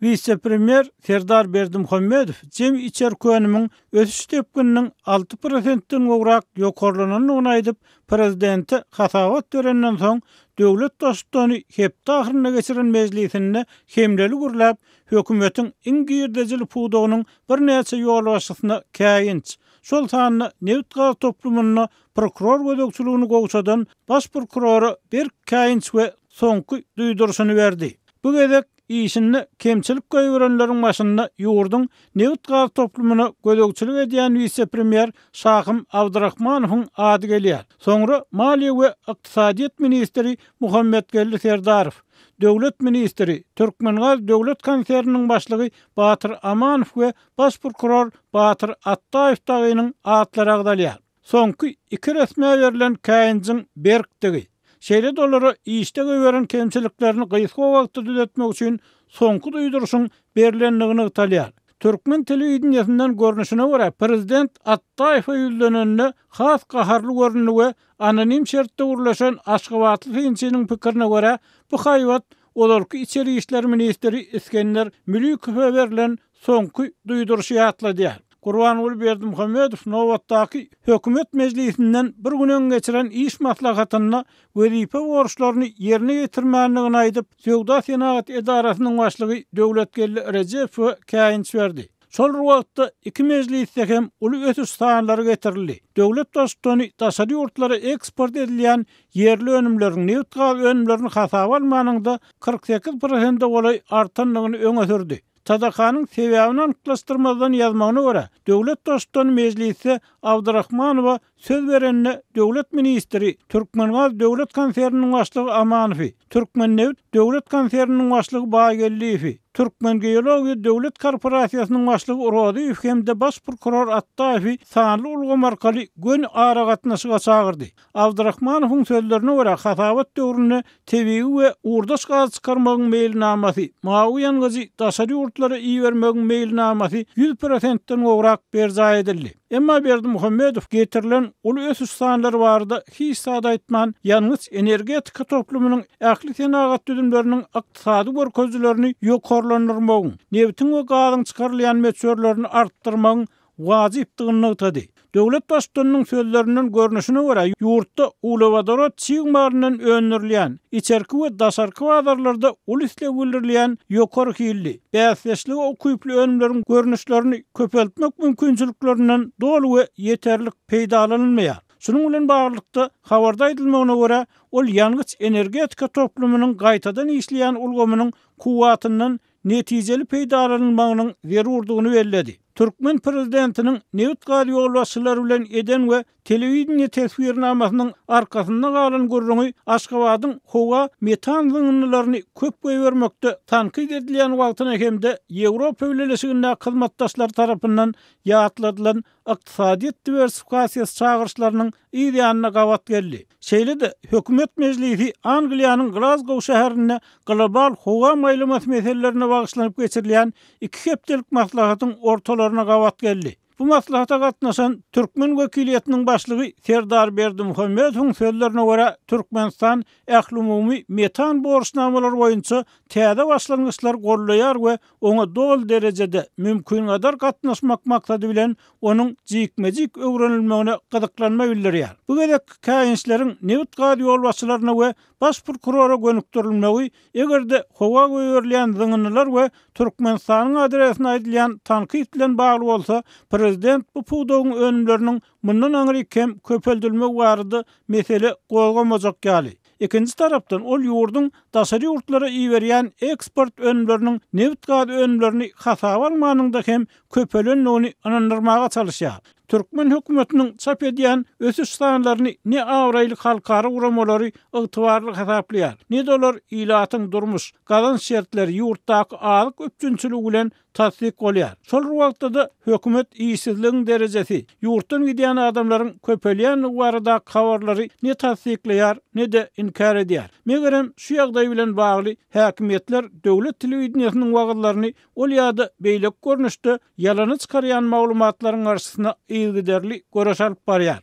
Wise-premýer Serdar Berdimuhamedow jemi içerki önümiň ösüş depgininiň 6 prosentden gowrak ýokarlanandygyny aýdyp, prezidente hasabat berenden soň, döwlet Baştutany hepde ahyrynda geçiren mejlisinde hemleli gürläp, hökümetiň iň girdejili pudagynyň birnäçe ýolbaşçysyna käýinç, şol sanda nebit-gaz toplumynda prokuror gözegçiligini gowşadan baş prokurora berk käýinç we soňky duýduryşyny berdi. Bu gezek işinde kemçilik goýberenleriň başynda ýurduň nebit-gaz toplumyna gözegçilik edýän wise-premýer Şahym Abdyrahmanowyň ady gelýär. Soňra maliýe we ykdysadyýet ministri Muhammetgeldi Serdarow, döwlet ministri, Türkmengaz döwlet konserniniň başlygy Batyr Amanow we baş prokuror Batyr Atdaýew dagynyň atlary agzalýar. Soňky iki resmä berlen käýinjiň berkdigi, şeýle-de olara işde goýberen kemçiliklerini gysga wagtda düzetmek üçin soňky duýduryşyň berlendigi nygtalýar. Türkmen telewideniýesinden görnüşine görä, prezident Atdaýewe ýüzlenende has gaharly göründi we anonim şertde gürleşen aşgabatly synçynyň pikirine görä, bu haýbat ozalky içeri işler ministri Isgender Mülükowa berlen soňky duýduryşy ýatladýar. Gurbanguly Berdimuhamedow nobatdaky Hökümet mejlisinden bir gün öň geçiren iş maslahatynda wezipe borçlaryny ýerine ýetirmändigini aýdyp, Söwda-senagat edarasynyň başlygy Döwletgeldi Rejepowa käýinç berdi. Şol bir wagtda, iki mejlisde hem uly ösüş sanlary getirildi. Döwlet Baştutany daşary ýurtlara eksport edilýän ýerli önümleriň, nebit-gaz önümlerini hasaba almanyňda, 48 prosente golaý artandygyny öňe sürdi. TDK-nyň sebäbini anyklaşdyrmazdan ýazmagyna görä, döwlet Baştutany mejlisde Abdyrahmanowa söz berende döwlet ministri, Türkmengaz döwlet konserniniň başlygy Amanowy, Türkmennebit döwlet konserniniň başlygy Baýgeldiýewi, Türkmengeologiýa döwlet korporasiýasynyň başlygy Rozyýew hem-de baş prokuror Atdaýewi sanly ulgam arkaly göni aragatnaşyga çagyrdy. Abdyrahmanowyň sözlerine görä, hasabat döwründe tebigy we ugurdaş gaz çykarmagyň meýilnamasy, mawy ýangyjy daşary ýurtlara ibermegiň meýilnamasy 100 prosentden gowrak berjaý edildi. Emma Berdimuhamedow getirilen uly ösüş sanlary barada hiç zat aýtman, ýangyç-energetika toplumynyň ähli senagat düzümleriniň ykdysady görkezijilerini ýokarlandyrmagyň, nebitiň we gazyň çykarylýan möçberlerini artdyrmagyň wajypdygyny nygtady. Döwlet Baştutanynyň sözlerinden görnüşine görä, ýurtda uglewodorod çig malyndan öndürilýän, içerki we daşarky bazarlarda uly isleg bildirilýän ýokary hilli, bäsdeşlige ukyply önümleriň görnüşlerini köpeltmek mümkinçiliklerinden doly we ýeterlik peýdalanylmaýar. Şunuň bilen baglylykda, habarda aýdylmagyna görä, ol ýangyç-energetika toplumynyň gaýtadan işleýän ulgamynyň kuwwatyndan netijeli peýdalanylmagynyň zerurdygyny belledi. Türkmen prezidentiniň nebit-gaz ýolbaşçylary bilen eden we telewideniýe teswirnamasynyň arkasynda galan gürrüňi Aşgabadyň howa metan zyňyndylaryny köp goýbermekde tankyt edilýän wagtyna hem-de Ýewropa Bileleşigindäki hyzmatdaşlary tarapyndan ýatladylan ykdysadyýet diwersifikasiýasy çagyryşlarynyň yz ýanyna gabat geldi. Şeýle-de, hökümet mejlisi Angliýanyň Glazgow şäherinde global howa maýlamasy meselelerine bagyşlanyp geçirilýän iki hepdelik maslahatyň ortalaryna gabat geldi. Bu maslahata gatnaşan türkmen wekiliýetiniň başlygy Serdar Berdimuhamedowyň sözlerine görä, Türkmenistan ählumumy metan borçnamalary boýunça täze başlangyçlary goldaýar we oňa doly derejede, mümkingadar gatnaşmak maksady bilen onuň jikme-jik öwrenilmegine gyzyklanma bildirýär. Bu gezekki käýinçleriň nebit-gaz ýolbaşçylaryna we baş prokurora gönükdirilmegi, eger-de howa goýberilýän zyňyndylar we Türkmenistanyň adresine aýdylýan tankyt bilen bagly bolsa, prezident bu pudagyň önümleriniň mundan aňryk hem köpeldilmegi barada mesele gozgamajak ýaly. Ikinji tarapdan, ol ýurduň daşary ýurtlara iberýän eksport önümleriniň nebit-gaz önümlerini hasaba almanyňda hem köpelendigini ynandyrmaga çalyşýar. Türkmen hökümetiniň çap edýän ösüş sanlaryny ne abraýly halkara guramalary ygtybarly hasaplaýar, ne-de olar ilatyň durmuş, gazanç şertleri, ýurtdaky azyk üpjünçiligi bilen tassyk bolýar. Şol bir wagtda-da, hökümet işsizligiň derejesi, ýurtdan gidýän adamlaryň köpelýändigi baradaky habarlary ne tassyklaýar, ne-de inkär edýär. Megerem, şu ýagdaý bilen bagly häkimiýetler döwlet telewideniýesiniň wagyzlaryny ol ýa-da beýleki görnüşde ýalana çykarýan maglumatlaryň garşysyna yzygiderli göreş alyp barýar.